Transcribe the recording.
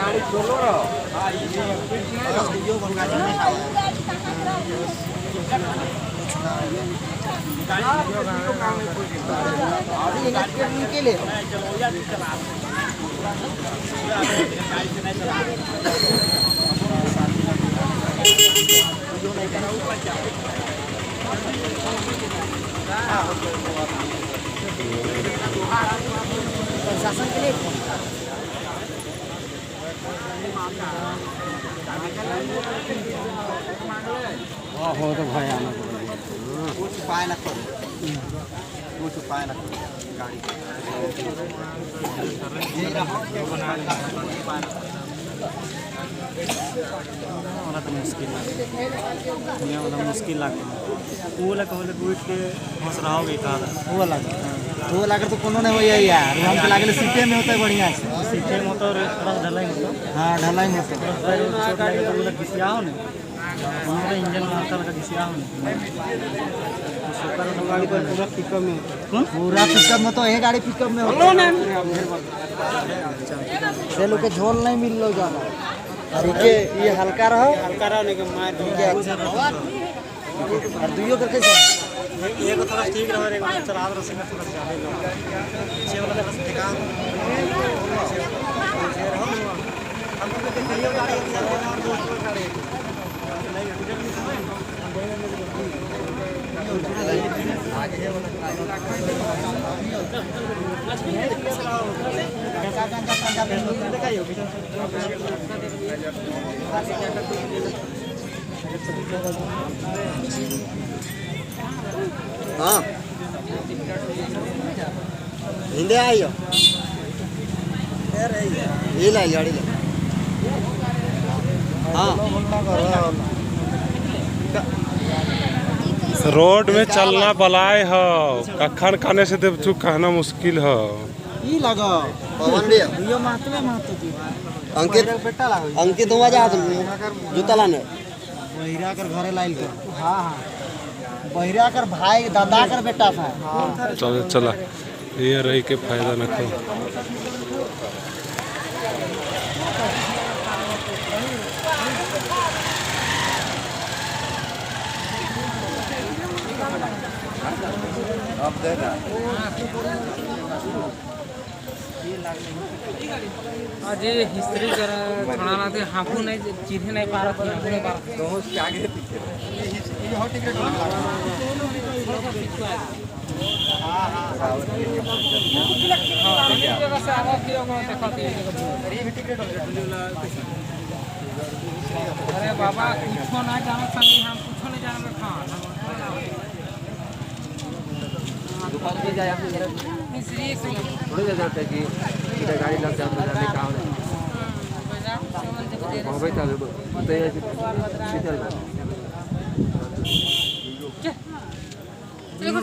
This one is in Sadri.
गाड़ी छोड़ो रहो। प्रशासन के लिए हो तो भयानक कुछ उपाय न करो, कुछ उपाय न करो। गाड़ी वाला तो मुश्किल लागे, वाला मुश्किल लागे। वो वाला कहले उठ के हंस रहोगे कहा वो वाला वो वाला तो कोनो नहीं होई यार, हमके लागले सीटे में होता है बढ़िया से। सीटे में तो थोड़ा ढलाई होता। हां ढलाई में होता। चोट लगे तो बोला घिसिया हो ने, हमारा इंजन में हल्का हल्का घिसिया हो ने। तो गाड़ी पर पूरा पिकअप में होता, पूरा पिकअप में तो ये गाड़ी पिकअप में होता। से लोग के झोल नहीं मिल लो ज्यादा। और ये ये हल्का रहो, हल्का रहो नहीं के मार और दुइयो करके एक थोड़ा ठीक रहो, एक चला रहो सिंगा थोड़ा ज्यादा लो। पीछे वाला थोड़ा ठेकान हम लोग के करियो गाड़ी और दोस्त लोग गाड़ी नहीं जब नहीं समय हाँ हिंदे आइयो ये ला गाड़ी ले। हाँ रोड में चलना बलाय हो, कखन खाने से देव तू कहना मुश्किल हो। ई लगो पवन भैया दुइयो महत्व महत्व जी अंकित बेटा लागो अंकित हुआ जा जूता लाने बहिरा कर घरे लाइल कर। हां हां बहिरा कर भाई दादा कर बेटा था। चल चला ये रही के फायदा न खो। अजय हिस्ट्री जरा थोड़ा ना थे हाफू नहीं चिन्ह नहीं पा रहा, हाफू नहीं पा रहा। दोस्त के आगे पीछे ये हॉट टिकट अरे बाबा कुछो ना जानो संगी, हम कुछो नहीं जानो खान। दुकान पे जाए थोड़े जाते कि इधर गाड़ी लग जाए तो जाने का हो भाई चल तो ये सीधे देखो।